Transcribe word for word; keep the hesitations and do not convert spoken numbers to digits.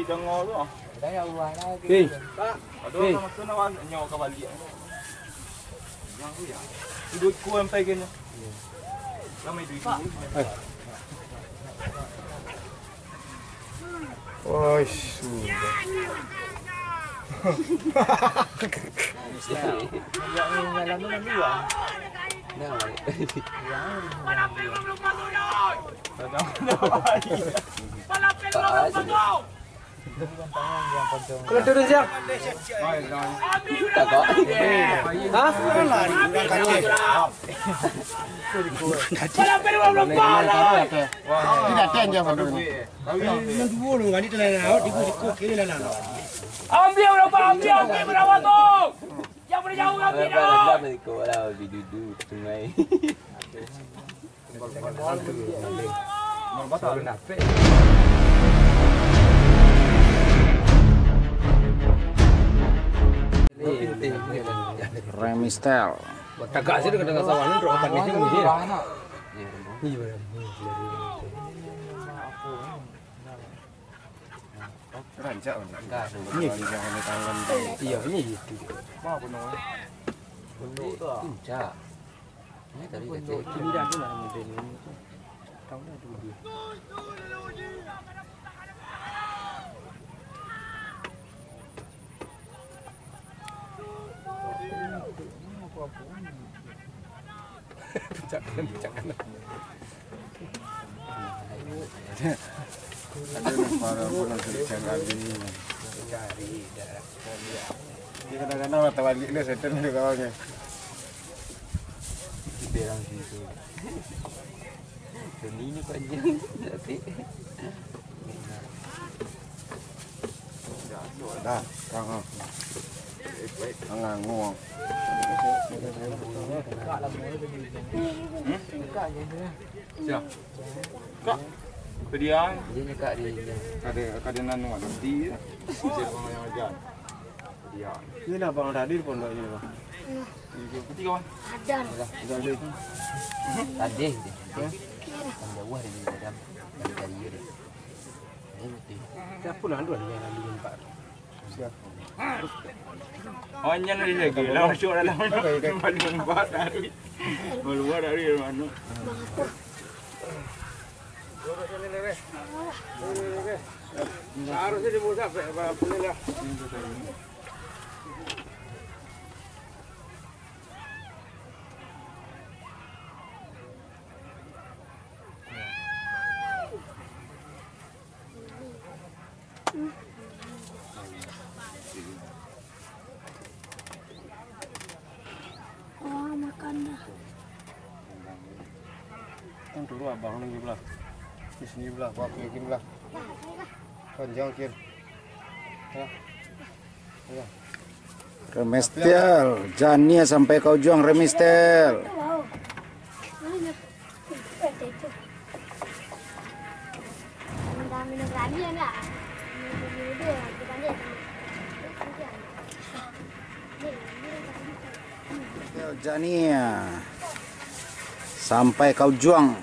Dengar tu ah. Hei. Pak, ada orang masuk nak nyawa ka baliak. Yang tu ya. Duduk ku sampai kena. Ramai duit. Oi, sudah. Yang ni dalam ni nanti, Bang. Nah, balik. Yang ni dalam ni. Padahal. Kalau turun siap. Takut. Hah? Tidak ada yang jawab dulu. Ambil berapa, ambil, ambil berapa tu? Yang boleh jauh, ambil dah. Lah, di dudu sungai. Remistel. Tagak sih dengan sawah ni, rok panis ni mesti. Iya. Rancak, rancak. Enggak, enggak. Ini. Jangan tangan. Iya, ini itu. Apa namanya? Puncak. Ini tadi kata kini dah tu lah model ini tu. Tahu dah tu dia. Puncak kanan, puncak kanan. Ada nak parah pun nak cari kambing ni. Cari dah. Dia kadang-kadang lah terbalik dia, setan dia kawan dia. Kita orang situ. Seni ni panjang, tapi dah, tangan. Tangan nguang. Siap. Kak, ke dia. Dia ni kak dia. Ada, kak dia nanu, nanti. Dia orang yang ajar. Ke dia. Ini lah Bang Radil pun, Bang, ini, Bang. Ketiga, Bang. Adam. Adam. Tadi dia. Kan jauh dari Adam. Dari dia. Ini mati. Siapa lah tu yang lalu empat? Siap. Oh, nyan lagi, lagi. Lah masuk dalam. Oke, oke. Malu buat dari. Malu buat dari mana? Harusnya dibuat sampai apa ni lah. Orang makan dah. Kan dulu abang ni belah. Di sini belah, bawa ke gini belah. Panjang kir. Ya. Ya. Remistel, Jania sampai ka ujuang, Remistel. Jania sampai ka ujuang.